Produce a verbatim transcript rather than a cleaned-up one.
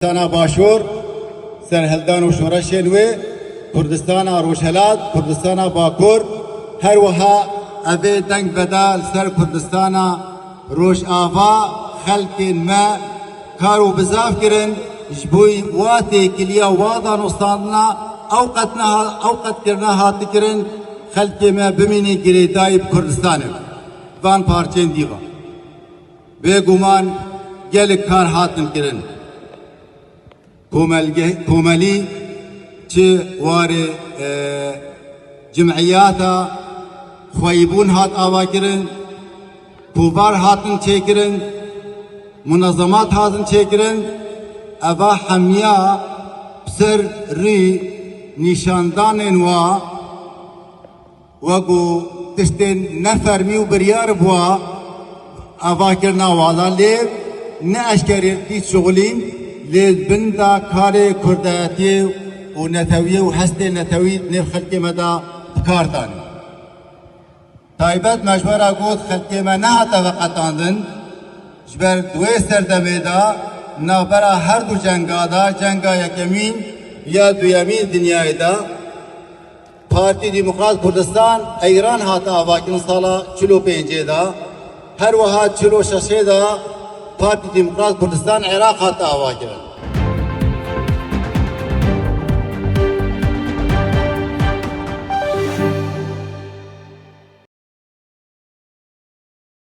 Kurdistana Başûr, serhildan û şoreşên wê, Kurdistana Rojhelat, Kurdistana Bakur, her wiha evê deng veda li ser Kurdistana Rojava, xelkên me kar û bizav kirin, ji bo wa têkiliya, wa danûstandina, ew qet neha-, ew qet kirina hatikirin, xelkê me bimînin girêdayî bi Kurdistanê, van parçên dî ve. Bêguman gelek kar hatin kirin. Komelge-, komelî çi warê, e, cimiyata xweyîbûn hat avakirin, kovar hatin çêkirin, munezemat hatin çêkirin, eva hemiya bi ser rî nîşandanên wa, wekû tiştên nefermî û biryar bûa avakirina wala, lê ne eşkerî dît şixulîn, lê bin da karê kurdayetiyê û netewiyê û hestê netewî di nêv xelkê me de bi kar danî. Taybet me ji we re got, xelkê me nehate veqetandin, ji ber di wê serdemê de navbera her du cenga de, cenga yekemîn ya duyemîn dinyayê de, Partî Demokrat Kurdistan Eyran hate avakirin sala çil û pêncê de, her wiha çil û şeşê de Partî Demokrat Kurdistan Iraq hate avakirin.